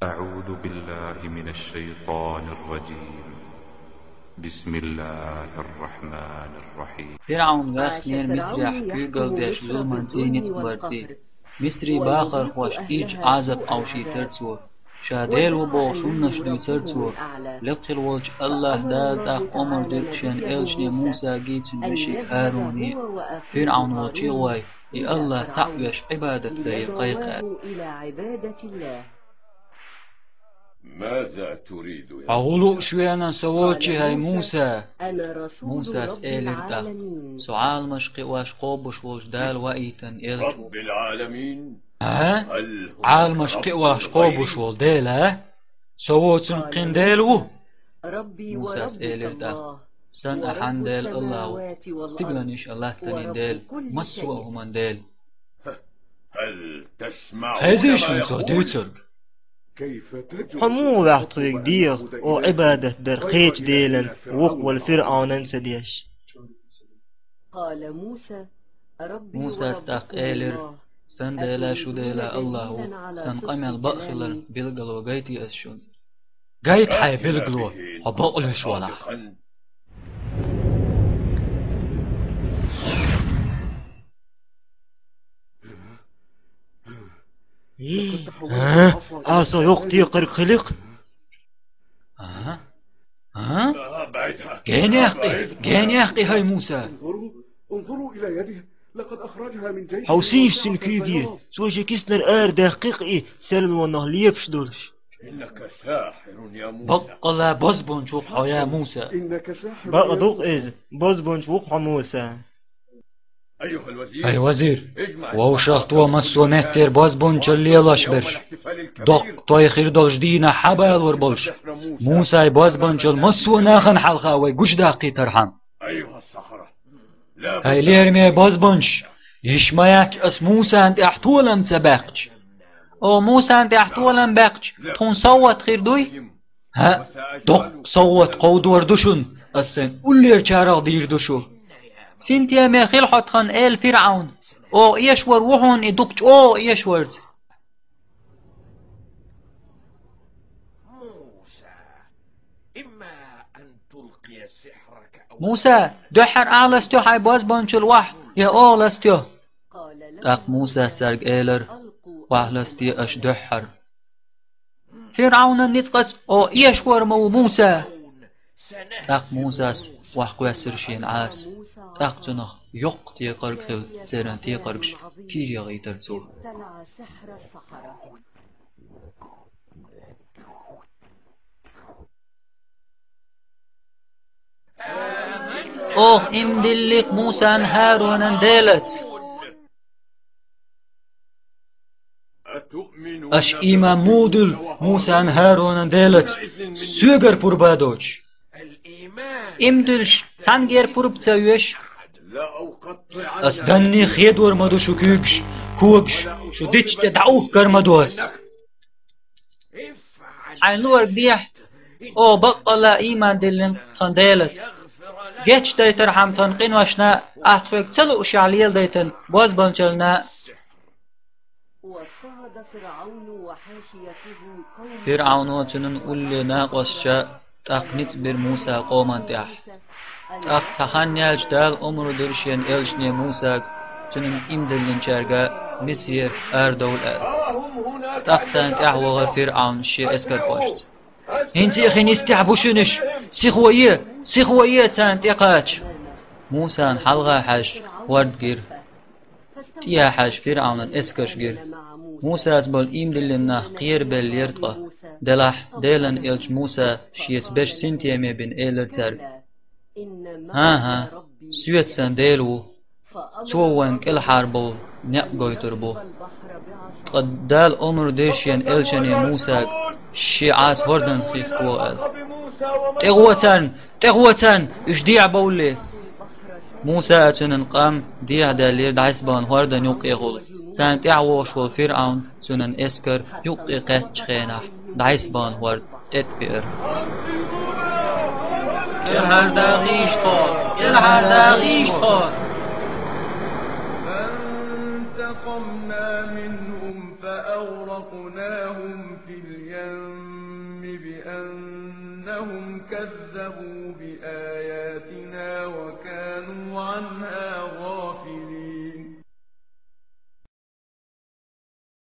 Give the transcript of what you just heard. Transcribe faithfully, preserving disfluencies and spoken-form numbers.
أعوذ بالله من الشيطان الرجيم. بسم الله الرحمن الرحيم. ФирӀавн ваьхнера Мисрехь куьйгалла деш зуламан цӀий, ницкъ баран цӀий. Мисрийн бахархошта ирча Ӏазап Ӏовшийтар цо. Ша Дела ву бохуш хӀуманаш дуьйцар цо. Лекха хила волчу АллахӀ Дала тӀаккха омра дира шен элчане Мусаге, цуьнан вешига ХӀаруне, ФирӀавн волчу а гӀой, и АллахӀ цхьаъ веш Ӏибадат дан кхайкха. Хьо хӀун лууш веана со воций, хӀай Муса? Мусас элира тӀаккха: со Ӏаламаш кхиош кхобуш волчу Дала ваийтина элча ву. А? Ӏаламаш кхиош кхобуш волу Дела, а? Со воцург кхин Дела ву? Мусас элира тӀаккха: сан ахьан Дела АллахӀ ву, стигланаш а, латтанийн Дела, массо а хӀуманан Дела. Хезий шуна со дуьйцург? Хьо муха ваьхна тхоьга дехар, оха Ӏибадат дар кхечу делан, вукху волу ФирӀавнан а ца деш? Мусас тӀаккха элира: сан Дела шун Дела АллахӀ ву, сан къамел бакъ хиларна билгало гайтий ас шуна? Гайта хьайн билгало, хьо бакъ луьйш валахь. А, Ӏаса йоккха текхарг хили-кх. А? А? Генехкъи, генехкъи, хӀай Муса! Хьовсийша цуьнан куьйге, цо шен киснара арадаьккхи-кх и, серлонах лепаш долуш. Баккъалла бозбунча ву-кх хьо, я Муса! Бакъ ду-кх иза, бозбунча ву-кх хьо, Муса. ХӀай вазир, вовшахтоху массо а меттера бозбунчалла лелош берш. Доккха той хир долчу дийнахь хьабалор болуш, Мусай бозбунчалла массо а нахана хьалха вай гучудаккхийтархьама. ХӀай лераме бозбунчаш, йиш ма яц ас Мусана тӀехь толам ца баьккхича. Оха Мусана тӀехь толам баьккхича, тхуна совгӀат хир дуй? ХӀаъ, доккха совгӀат кховдор ду шуна, ас сайн уллерчарах дийр ду шу. Синтеме хила хьо тхан, элира ФирӀавна, оха эшвар ву хьуна и дукха чӀогӀа эшварца. Муса, дуьххьара ахьа ластайо хьайн бозбунчалла охьа, я оха ластайо? ТӀаккха Мусас цаьрга элира: охьа ластае аша дуьххьара. ФирӀавнан ницкъаца оха эшвар ма ву, Муса. ТӀаккха Мусас охьакхоьссира шена Ӏаса. ТӀаккха цунах йоккха текхарг хилла, церан текхаргаш кийра яхийтира цо. Оха ийман диллина-кх Мусан, ХӀарунан Делаца. Аша ийман муха дилла Мусан, ХӀарунан Делаца, соьгара пурба доцуш? Ийман диллаш цхьаьнгара пурба ца оьшу? Ас данне хедор ма ду шу куьйгаш, когаш, шу дича тӀе дӀаухкар ма ду ас. Хьайн луург дехьа, оха баккъалла ийман диллина тхан Делаца. Гечдайтархьама тхан къиношна, ахь тхоьга ца луушехь леладайтина бозбанчаллина. ФирӀавно, цуьнан улле накъосташа тӀаккха ницкъ бира Мусан къоман тӀехь. ТӀаккха цхьа хан яьлча Дала омра дира шен элчане Мусага, цуьнан ийман диллинчаьрга Мисрера арадовла аьлла. ТӀаккха царна тӀаьхьа вахара ФирӀавн шен эскархошца. ХӀинца а хин йистехь бу шуьнаш, сихо е, сихо е царна тӀекхача. Мусана хьалха хьаьжча, хӀорд гира. ТӀехьа хьаьжча, ФирӀавнан эскарш гира. Мусаца болу ийман диллина нах кхерабеллера ткъа. Делахь, Делан элча Муса шеца берш синтеме бина элира цаьрга: «ХӀан-хӀа, соьца сан Дела ву. Цо вайна кӀелхьарбовла некъ гойтур бу». Ткъа Дала омра дира шен элчане Мусага, шен Ӏаса хӀордан хихка вогӀу аьлла. «ТӀегӀо царна! ТӀегӀо царна, уьш дехьабовлале!» Муса а, цуьнан къам дехьадаьллера дӀасабахана хӀордан юккъехула. Царна тӀаьхьа вогӀуш волу ФирӀавн, цуьнан эскар юккъе кхаьччу хенахь, дӀасабахана хӀорд тӀетӀа биара. КӀелхьардахийша тхо! КӀелхьардахийша тхо! أغرقناهم في اليم بأنهم كذبوا بآياتنا